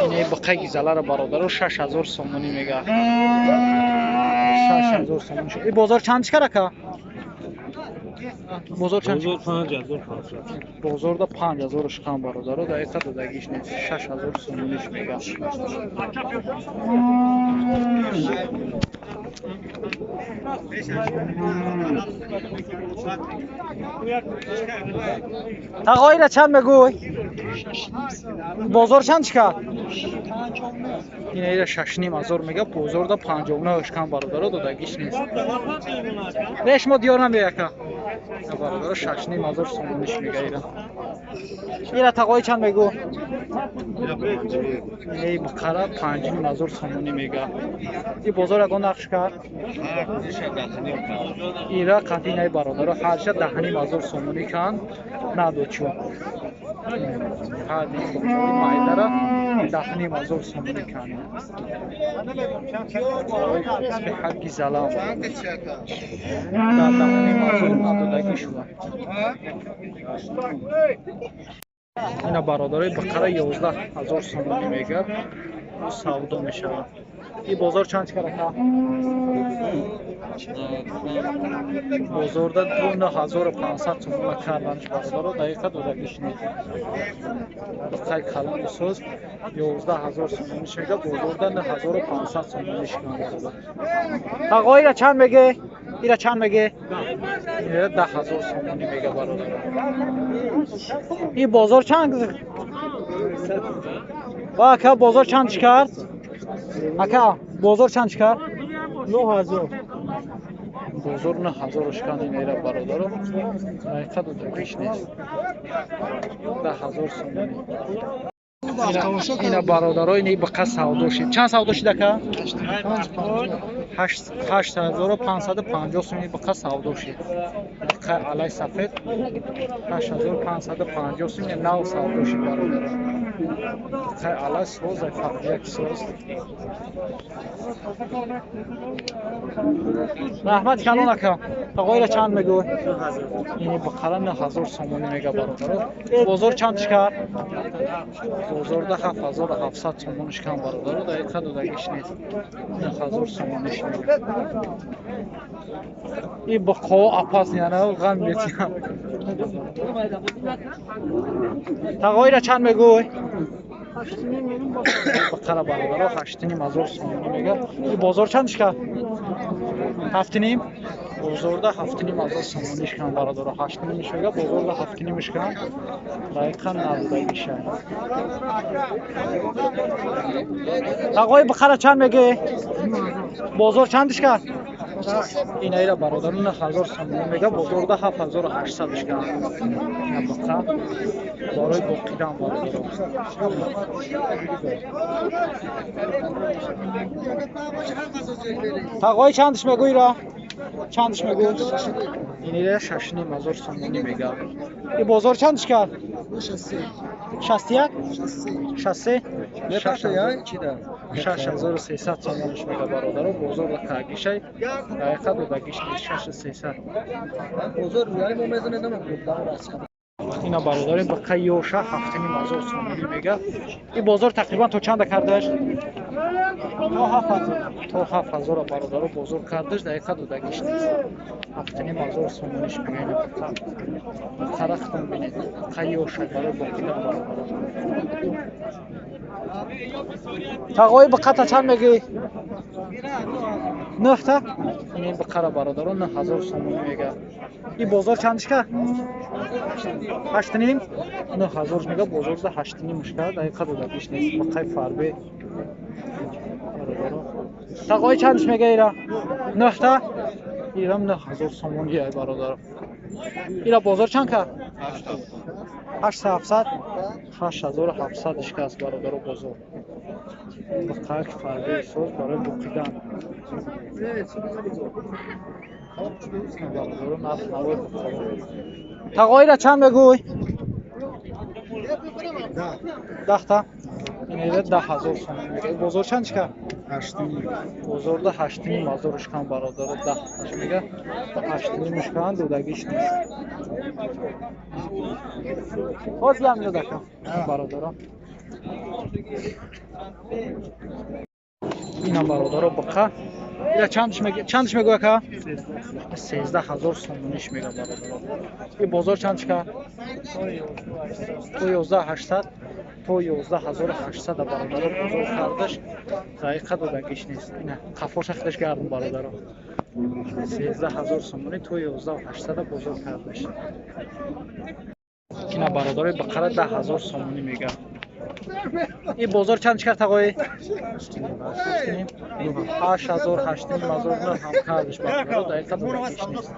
Ине бақаи гизаларо бародаро 6000 сомонӣ мега. 6000 сомонӣ. И бозор чанд чикар ака? Бозор чанд? Бозор 5500. Бозорда 5000 шикан бародаро, дар иқа додагиш нест. 6000 сомониш мега. Тағоира чанд мегӯй? Бозор чанд чикар? Ина 6500 мега, бозорда 59 шикан бародаро, додагиш нест. Не, шумо диёр намеяка. Бародаро 6500 сомониш мега ира. Ира тағои чанд мегӯ? Эй бақара 5500 сомонӣ мега. И бозор ягон нақш кард? Ира қатъи бародаро ҳарша 10500 сомонӣ кан надод чун. Ҳарди майдара 10500 сомонӣ кан. Беҳад гизалам. Дар 10500 надодагӣ шуда. Ина бародарои бақара 11000 сомонӣ мега. Савдо мешавад. И бозор чанд чикар ака? Бозорда 9500 сомона карданш бародаро, дақиқа додагиш нест. Бақаи калони соз 11000 сомониш мега, бозорда 9500 сомониш мега. Тағо ира чанд меге? Ира чанд меге? Ира 10000 сомонӣ мега бародаро. И бозор чанд? Ва ака бозор чанд чикар? Ака бозор чанд чикар? 9000. Бозор 9000 шикан ина бародаро. Дақиқа додагиш нест. 10000 сомонӣ. Ина бародаро ини бақа савдо шид. Чанд савдо шид ака? 8550 сомонӣ бақа савдо шид. Бақа алай сафед 8550 сомонӣ нав савдо шид бародаро. Бақа алай соз, фарқияк соз. Раҳмат калон ака. Тағоира чанд мегӯй? Ини бақара 9000 сомонӣ мега бародаро. Бозор чанд шикар? Бозорда 7700 сомонӣ шикан бародаро, дақиқа додагиш нест. 9000 сомонӣ мега. И бақо апас яна ғам метиям. Тағоира чанд мегӯй? Бақара бародаро 8500 сомонӣ мега. И бозор чанд шикар? 7,5. Бозорда 7500 сомонӣ шикан бародаро, 8,5 мега, бозорда 7,5 шикан. Дақиқа надодагиша. Тағои бақара чанд меге? Бозор чанд шикар? Ина бародаро 9000 сомонӣ мега, бозорда 7800 шикан. Ина бақа барои боқидан бародаро. Тағои чандш мегӯй ира? Чандш мегӯй? Ина 6500 сомонӣ мега. И бозор чандш кард? 61? 63? 6300 сомониш мега бародаро, бозорда тагишай. Дақиқа додагиш 6300. Ина бародари бақа ёша 7500 сомонӣ мега. И бозор тақрибан то чанда кардаш? То 7000. То 7000 бародаро бозор кардаш, дақиқа додагиш нест. 7500 сомониш мега ина бақа. Қарахтон бинед. Бақа ёша барои боқидан бародаро. Тағои бақата чанд мегӯӣ? 9 та? Ин бақара бародаро 9000 сомонӣ мега. И бозор чанд шикар? 8,5? 9000 мега, бозорда 8,5 шикар, дақиқа додагиш нест. Бақаи фарбе. Бародаро. Тағои чандш мега ира? 9 та? Ирам 9000 сомонӣ ай бародаро. Ира бозор чанд кард? 8700? 8700 шикаст бародаро бозор. Бақак фарбе соз барои боқидан. Бародаро нарх навои бақаро. Тағоира чанд мегӯй? 10 та? Ина 10000 сомонӣ мега. Бозор чанд шикар? 8.5. Бозорда 8.5 ҳазорш кан бародаро, 10 мега 8.5 кан додагиш нест. Боз ям додака бародаро. Ина бародаро бақа. Ира чандш мега, чандш мегӯ ака? 13 000 сомониш мега бародаро. И бозор чандш ка? То 11 800, то 11 800 бародаро бозор кардаш, заиқа додагиш нест. Ина қафоша худаш гардон бародаро. 13 000 сомонӣ то 11 800 бозор кардаш. Ина бародарои бақара 10 000 сомонӣ мега. И бозор чанд чикар тағои? 8 000, 8 500 на ҳам кардаш бародаро, дақиқа додагиш нест.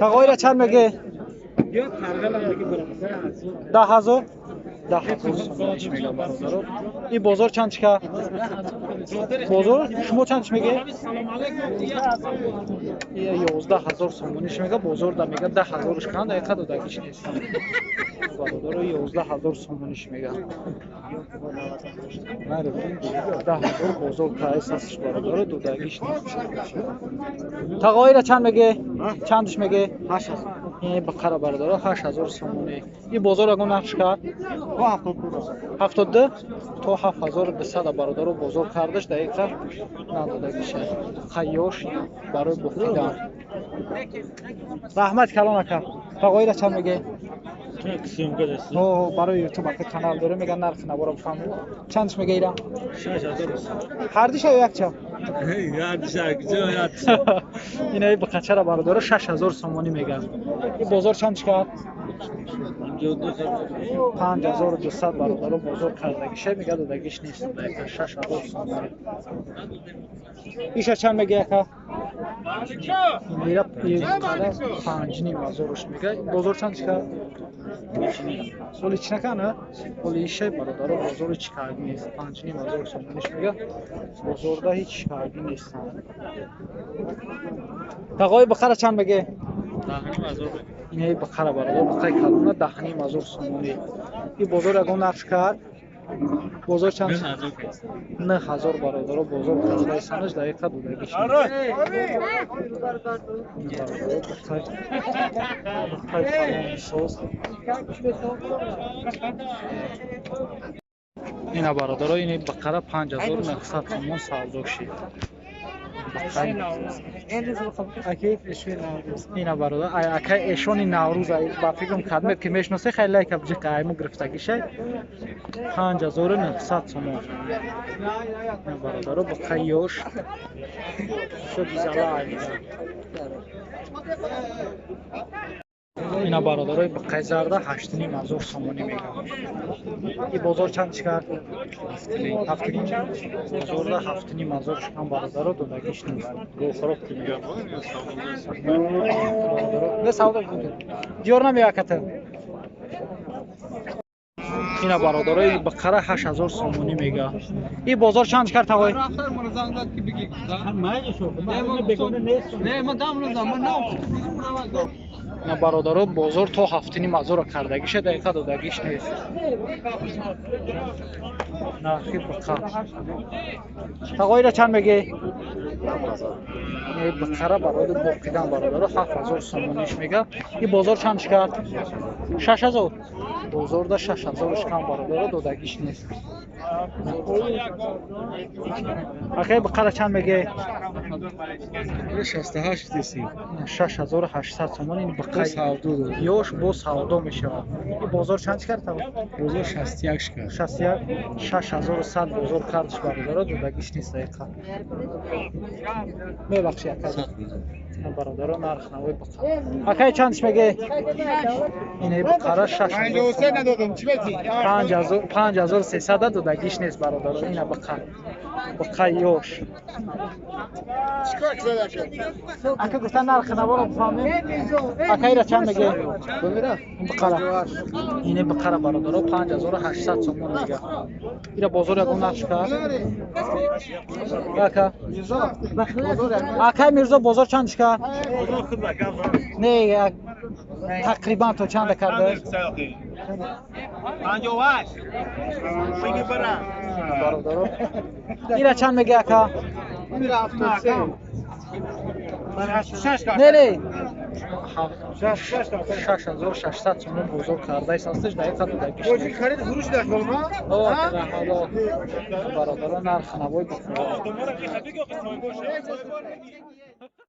Тағоира чанд меге? 10 000? 10 000 сомониш мега бародаро. И бозор чанд чика? Бозор шумо чанд меге? 11 000 сомониш мега, бозор да мега 10 000 кан, дақиқа додагиш нест. Бародаро 11 000 сомониш мега. 10 000 бозор кайс астш бародаро, додагиш нест. Тағоира чанд меге? Чандш меге? 8 000. Ин бақара бародаро 8 000 сомонӣ. И бозор ягон нақш кард? 72 то 7200 бародаро бозор кардаш, дақиқа надодагиша. Қайёш барои боқидан. Раҳмат калон ака. Тағоира чанд меге? О, барои YouTube ака канал дорем, меган нархи набора бифаҳмем. Чандш меге ира? 6 000. Ҳардиша ё якча? Ина бақачара бародаро 6 000 сомонӣ меган. И бозор чанд чикар? 5200 бародаро бозор кардагиша, мега додагиш нест. 6 000 сомонӣ. Иша чанд меге ака? Ира 5 500 мега. Бозор чанд чикар? Оли чӣ накана? Оли ишай бародаро бозори чӣ карги нест. 5 500 сомониш мега. Бозорда ҳеҷ карги нест. Тағои бақара чанд меге? 10 500. Инаи бақара бародар, бақаи калона 10 500 сомонӣ. И бозор ягон нақш кард? Бозор чанд? 9 000 бародаро бозор кардаи санаш, дақиқа додагиш нест. Ина бародаро, ини бақара 5900 сомон савдо шид. Ина бародар, акай эшони Наврӯз ба фикрам кадмед ки мешиносе, хеле лайка биҷиқа айму гирифтагишай 5900 сомон. Ина бародаро бақаи ёш шуд зала аймида. Ина бародарои бақаи зарда 8 500 сомонӣ мегӯянд. И бозор чанд чӣ кард? 7.5. Бозорда 7 500 шукан бародаро, додагиш нест. Не савдо диёр намеяката. Ина бародарои бақара 8000 сомонӣ мега. И бозор чанд кард тағой? Ина бародаро бозор то 7 500 кардагиша, дақиқа додагиш нест. Нархи бақа. Тағоира чанд мегӣ? Бақара барои боқидан бародаро 7000 сомониш мега. И бозор чанд шикард? 6000. Бозорда 6000 шикан бародаро, додагиш нест. Акай бақара чанд мегӣ? 68 деси. 6800 сомон ин бақаи ёш бо савдо мешавад. И бозор чанд шикард? Бозор 61 шикард. 61 6100 бозор кардш бародаро, додагиш нест дақиқа. Мебахши ака. Бародаро нарх навои бақара. Акай чандш мегӣ? Ин бақара 5300 додагиш нест бародаро. Ина бақа. Бақаи ёш. Ака гуфтан нархи наворо бифаҳмем. Ака ира чанд мегӣ? Бақара. Ин бақара бародаро 5800 сомон мега. Ира бозор ягон нарх кард? Ака. Акай Мирзо бозор чанд кард? Не, Тақрибан то чанда карда? 58. Бародаро. Ира чанд меги ака? 73. Не, не. 6600 сомон бозор кардаист ҳасташ, дақиқа додагиш. Харид фурӯш дошт болма? Бародаро, нарх навои Бухоро.